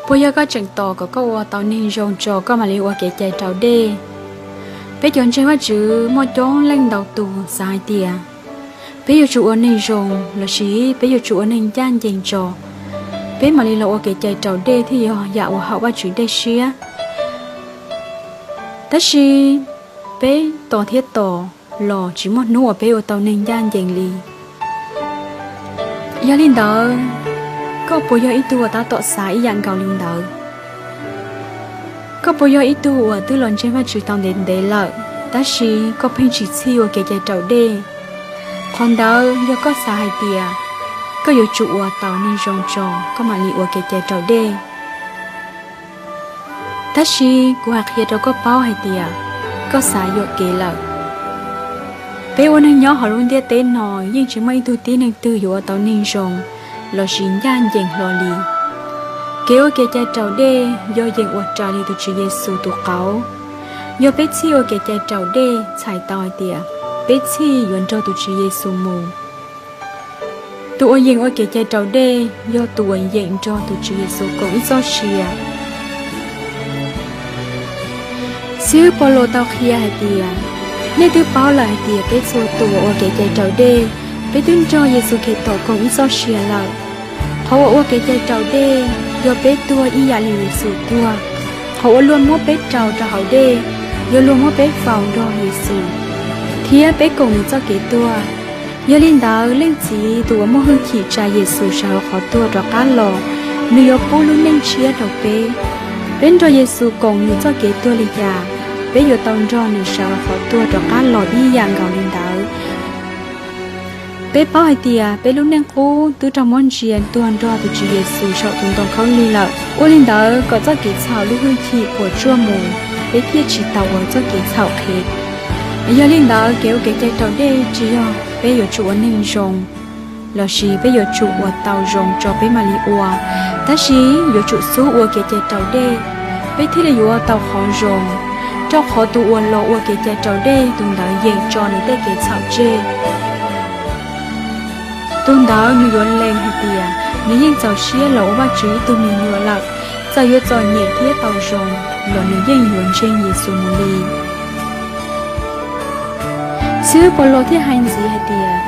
Puas yog koj tseem tos kom koj ua tau neeg zoo tso koj mam li ua kev cai raus dej? Peb cov ntseeg Vajtswv muaj coob leej ntau tus xav hais tias peb yuav tsum ua neeg zoo lossis peb yuav tsum ua neeg ncaj ncees tso, peb mam li los ua kev cai raus dej thiaj yog yam uas haum Vajtswv dej siab. Tab sis peb tos thiab tos los tsis muaj hnub uas peb ua tau neeg ncaj ncees li. Yog li ntawd, koj puas yog ib tug uas tab tom xav ib yam nkaus li ntawd? Koj puas yog ib tug uas twb los ntseeg Vajtswv tau ntev ntev lawm, tab sis koj pheej tsis txhij ua kev cai raus dej? Qhov ntawd yog koj xav hais tias koj yuav tsum ua tau neeg zoo tso koj mam li ua kev cai raus dej. Tab sis kuv hais qhia rau koj paub hais tias koj xav yuam kev lawm. Peb ua neeg nyob hauv lub ntiaj teb no yeej tsis muaj ib tug tib neeg twg yuav ua tau neeg zoo lossis ncaj ncees hlo li. Kev ua kev cai raus dej yog yeem ua raws li tus Tswv Yexus tus qauv. Yog peb txhij ua kev cai raus dej txhais tau hais tias peb txhij yuav nrog tus Tswv Yexus mus. Tus uas yeem ua kev cai raus dej yog tus uas yeem nrog tus Tswv Yexus koom ib txoj sia. Xib hwb Paulus tau qhia hais tias, nej twb paub lawm hais tias peb txhua tus uas ua kev cai raus dej, peb twb nrog Yexus Khetos koom ib txoj sia lawm. Qhov uas ua kev cai raus dej yog peb tuag ib yam li Yexus tuag. Qhov uas luag muab peb rau rau hauv dej yog luag muab peb faus nrog Yexus, thiab peb koom nws txoj kev tuag. Yog li ntawd, Leej Txiv tus uas muaj hwj chim tsa Yexus sawv hauv qhov tuag rov qab los, nws yuav pub lub neej tshiab rau peb. Peb nrog Yexus koom nws txoj kev tuag li cas, peb yuav tau nrog nws sawv hauv qhov tuag rov qab los ib yam nkaus li ntawd. Peb paub hais tias peb lub neej qub twb raug muab ntsia tuag nrog tus Tswv Yexus saum tus ntoo khaub lig lawm. Ua li ntawd kom txoj kev txhaum lub hwj chim puas tsuaj mus, peb thiaj tsis tau ua txoj kev txhaum qhev. Yog li ntawd, kev ua kev cai raus dej tsis yog peb yuav tsum ua neeg zoo lossis peb yuav tsum ua tau zoo tso peb mam li ua, tab sis yuav tsum xub ua kev cai raus dej, peb thiaj li yuav ua tau qhov zoo. Rau qhov tus uas los ua kev cai raus dej, tus ntawd yeem tso nws tej kev txhaum tseg. Tus ntawd nws yuav lees hais tias nws yeej txaus siab los ua Vajtswv ib tug me nyuam lawm, txawm yuav txom nyem thiab tau zoo los nws yeej yuav ntseeg Yexus mus li. Xib hwb Paulus thiaj hais ntxiv hais tias,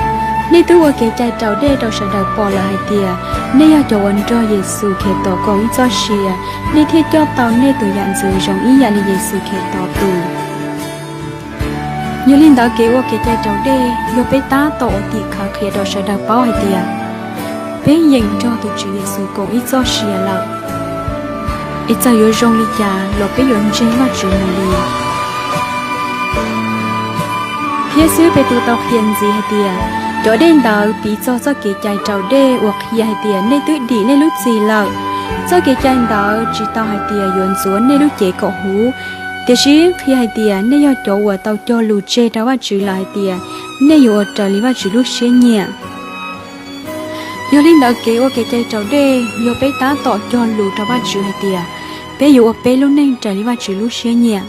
nej twb ua kev cai raus dej rau sawv daws pom lawm hais tias nej yog cov uas nrog Yexus Khetos koom ib txoj sia, nej thiaj coj tau nej tus yam ntxwv zoo ib yam li Yexus Khetos tus. Yog li ntawd, kev ua kev cai raus dej yog peb tab tom ua tim khawv qhia rau sawv daws paub hais tias peb yeem nrog tus Tswv Yexus koom ib txoj sia lawm. Es txawm yuav zoo li cas los peb yuav ntseeg Vajtswv mus li. Thiab xib hwb Petus tau qhia ntxiv hais tias, cov dej ntawd piv txog txoj kev cai raus dej uas qhia hais tias nej twb dim nej lub txim lawm. Txoj kev cai ntawd tsis tau hais tias yuav ntxuav nej lub cev kom huv, tiam sis qhia hais tias nej yog cov uas tau cog lus tseg rau Vajtswv lawm hais tias nej yuav ua raws li Vajtswv lub siab nyiam. Yog li ntawd, kev ua kev cai raus dej yog peb tab tom cog lus rau Vajtswv hais tias peb yuav ua peb lub neej raws li Vajtswv lub siab nyiam.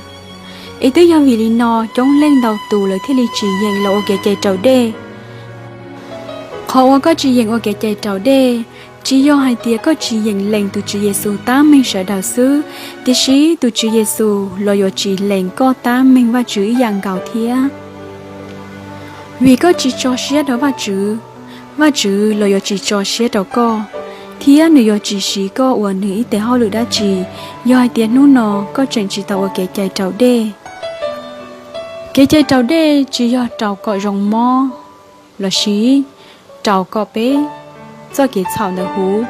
Es twb yog vim li no coob leej ntau tus lawv thiaj li tsis yeem los ua kev cai raus dej. Qhov uas koj tsis yeem ua kev cai raus dej, tsis yog hais tias koj tsis yeem lees tus Tswv Yexus tab meeg sawv daws xwb, tiam sis tus Tswv Yexus los yuav tsis lees koj tab meeg Vajtswv ib yam nkaus thiab. Vim koj tsis tso siab rau Vajtswv, Vajtswv los yuav tsis tso siab rau koj, thiab nws yuav tsis siv koj ua nws ib tes hauj lwm dab tsi yog hais tias hnub no koj tseem tsis tau ua kev cai raus dej. Kev cai raus dej tsis yog raus kom zoo mob lossis raus kom peb txoj kev txhaum ntawd huv.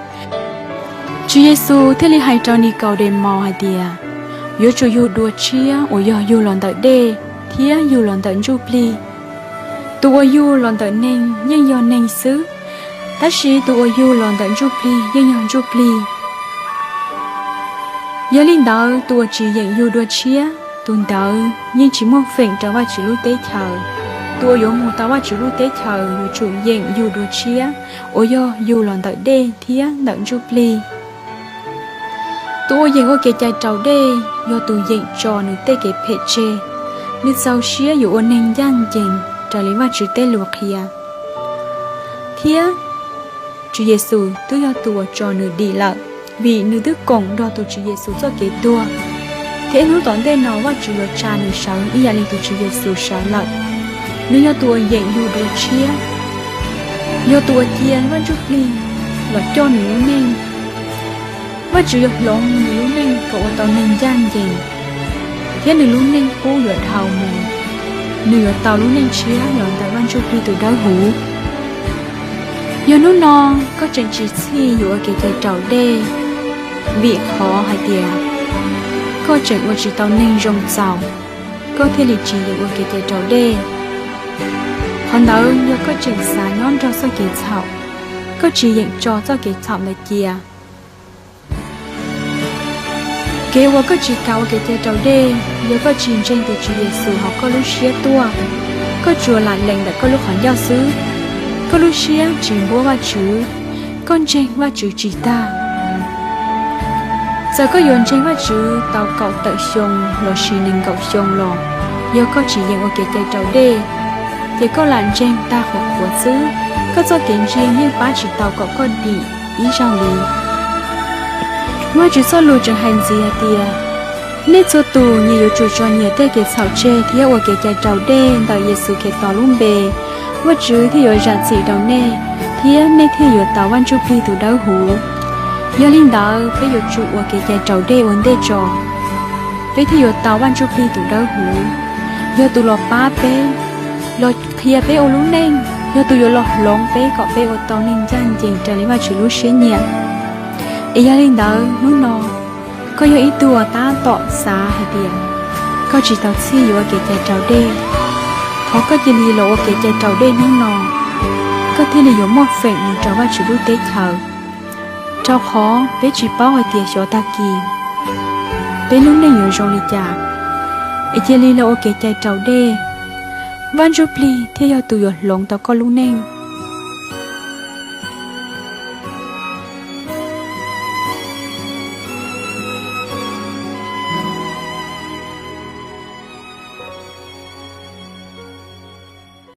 Tswv Yexus thiaj li hais rau Nikaudemaus hais tias, yuav tsum yug dua tshiab uas yog yug los ntawm dej thiab yug los ntawm ntsuj plig. Tus uas yug los ntawm neeg yeej yog neeg xwb, tab sis tus uas yug los ntawm ntsuj plig yeej yog ntsuj plig. Yog li ntawd, tus uas tsis yeem yug dua tshiab, tus ntawd yeej tsis muaj feem rau Vajtswv lub teb chaws. Tus uas yuav mus tau Vajtswv lub teb chaws yuav tsum yeem yug dua tshiab, uas yog yug los ntawm dej thiab ntawm ntsuj plig. Tus uas yeem ua kev cai raus dej yog tus yeem tso nws tej kev phem tseg, nws txaus siab yuav ua neeg ncaj ncees raws li Vajtswv tej lus qhia, thiab Tswv Yexus twb yog tus uas tso nws dim lawm. vim nws twb koom nrog tus Tswv Yexus txoj kev tuag, thiab hnub tom ntej no Vajtswv yuav tsa nws sawv ib yam li tus Tswv Yexus sawv lawm. Nws yog tus uas yeem yug dua tshiab, yog tus uas cia Vaj Ntsujplig los coj nws lub neej. Vajtswv yuav hloov nws lub neej kom ua tau neeg ncaj ncees, thiab nws lub neej qub yuav dhau mus. Nws yuav tau lub neej tshiab los ntawm Vaj Ntsujplig tus Dawbhuv. Yog hnub no koj tseem tsis txhij yuav ua kev cai raus dej, vim qhov hais tias koj tseem ua tsis tau neeg zoo txaus, koj thiaj li tsis yeem ua kev cai raus dej. Qhov ntawd yog koj tseem xav nyob nrog txoj kev txhaum, koj tsis yeem tso txoj kev txhaum ntawd cia. Kev uas koj tsis kam ua kev cai raus dej yog koj tsis ntseeg tus Tswv Yexus hauv koj lub siab tuaj, koj tsuas lam lees ntawm koj lub qhov ncauj xwb, koj lub siab tsis npuab Vajtswv, koj ntseeg Vajtswv tsis tag. Txawm koj yuav ntseeg Vajtswv tau kaum tawm xyoo lossis nees nkaum xyoo los, yog koj tsis yeem ua kev cai raus dej, ces koj lam ntseeg tag qhuav qhuav xwb, koj txoj kev ntseeg yeej pab tsis tau kom koj dim ib zaug li. Vajtswv txoj lus tseem hais ntxiv hais tias, nej txhua tus nyias yuav tsum tso nyias tej kev txhaum tseg thiab ua kev cai raus dej ntawm Yexus Khetos lub npe, Vajtswv thiaj yuav zam txim rau nej, thiab nej thiaj yuav tau Vaj Ntsujplig tus Dawbhuv. Yog li ntawd peb yuav tsum ua kev cai raus dej ua ntej tso, peb thiaj yuav tau Vaj Ntsujplig tus Dawbhuv, yog tus los pab peb, los qhia peb ua lub neej, yog tus yuav los hloov peb kom peb ua tau neeg ncaj ncees raws li Vajtswv lub siab nyiam. Es yog li ntawd hnub no, koj yog ib tug uas tab tom xav hais tias koj tsis tau txhij yuav ua kev cai raus dej, thov koj cia li los ua kev cai raus dej hnub no, koj thiaj li yuav muaj feem mus rau Vajtswv lub teb chaws. Rau qhov peb tsis paub hais tias xyov tag kis peb lub neej yuav zoo li cas. Es cia li los ua kev cai raus dej, Vaj Ntsujplig thiaj yog tus yuav hloov tau koj lub neej.